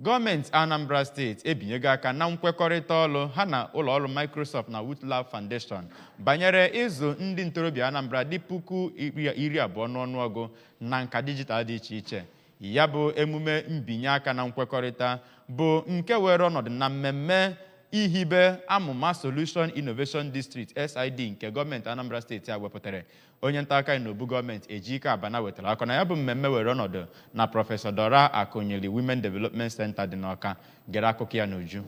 Gọọmenti Anambra Steeti ebinyego aka na nkwekọrịta ọlụ ha na ụlọọrụ Microsoft na Wootlab Foundation banyere ịzụ ndị ntorobịa Anambra dị 20,000 n'ọnụọgụ na nka dijitalụ dị iche iche. Ya bụ emume mbinye aka na nkwekọrịta bụ nke were ọnọdụ na mmemme ihibe amụma Solution Innovation District, SID, nke gọọmenti Anambra Steeti a wepụtara. Onye nta akụkọ anyị n'obu gọọmenti, Ejike Abana, wetara akọ na ya bụ mmemme were ọnọdụ na Prọfesọ Dora Akunyili Women Development Center dị n'Ọka. Gere akụkọ ya n'uju.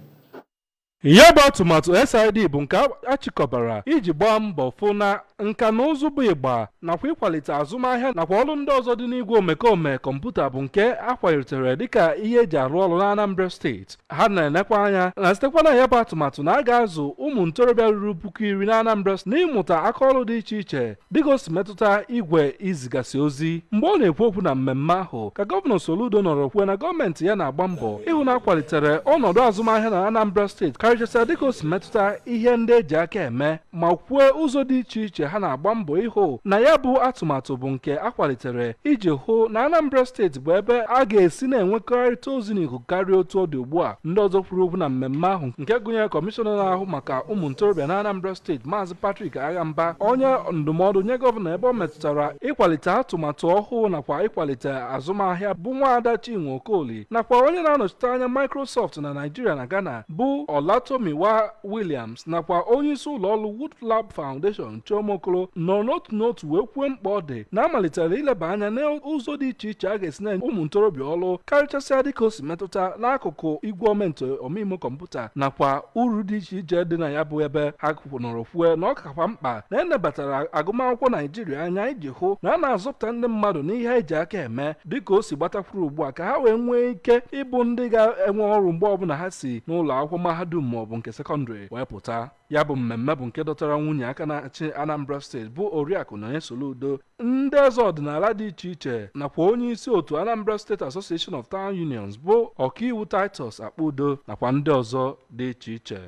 Ya bụ atụmatụ SID bụ nke achịkọbara iji gbaa mbọ fụ na nka na ụzụ bụ ịgba nakwa ịkwalite azụmahịa nakwa ọrụ ndị ọzọ dị n'igwe omekome kọmputa bụ nke akwalitere dịka ihe eji arụ ọrụ na Anambra Steeti. Ha na-enekwa anya na sitekwa na ya bụ atụmatụ na a ga-azụ ụmụ ntorobịa ruru 10,000 na Anambra n'ịmụta aka ọrụ dị iche iche dịka o si metụta igwe izigasị ozi. Mgbe ọ na-ekwu okwu na mmemme ahụ ka Gọvanọ Soludo nọrọ kwuo na gọọmenti ya na-agba mbọ ịhụ na akwalitere ọnọdụ azụmahịa na Anambra Steeti, karịchasịa dịka o si metụta ihe ndị eji aka eme, ma kwuo ụzọ dị iche iche ha na-agba mbọ ịhụ na ya bụ atụmatụ bụ nke akwalitere iji hụ na Anambra Steeti bụ ebe a ga-esi na-enwekọrịta ozi n'ikuku karịa otu ọ dị ugbu a. Ndị ọzọ kwuru okwu na mmemme ahụ, nke gụnyere kọmishọna na-ahụ maka ụmụ ntorobịa na Anambra Steeti, Maazị Patrick Aghamba, onye ndụmọdụ nye gọvanọ ebe ọ metụtara ịkwalite atụmatụ ọhụụ nakwa ịkwalite azụmahịa, bụ Nwaada Chinwe Okoli, nakwa onye na-anọchite anya Microsoft na Nigeria na Ghana, bụ Olatomiwa Williams, nakwa onye isi ụlọ ọrụ Wootlab Foundation, Chioma Okolo, nọrọ n'otu n'otu wee kwuo mkpa ọ dị na amalitere ileba anya n'ụzọ dị iche iche a ga-esi na ụmụ ntorobịa ọrụ, karịchasịa dịka o si metụta n'akụkụ igwe ọmentị omime kọmputa nakwa uru dị iche iche dị na ya, bụ ebe ha nọrọ kwue na ọ kakwa mkpa na enebatara agụmakwụkwọ Naijiria anya iji hụ na a na-azụpụta ndị mmadụ n'ihe eji aka eme dịka o si gbatakwuru ugbu a, ka ha wee nwee ike ịbụ ndị ga-enwe ọrụ mgbe ọbụla ha si n'ụlọ akwụkwọ mahadum maọbụ nke sekọndịrị wee pụta. Ya bụ mmemme bụ nke dọtara nwunye aka na-achị Anambra Steeti, bụ Oriakụ Nonye Soludo, ndị eze ọdịnala dị iche iche, nakwa onye isi otu Anambra State Association of Town Unions, bụ Ọkaiwu Titus Akpudo, nakwa ndị ọzọ dị iche iche.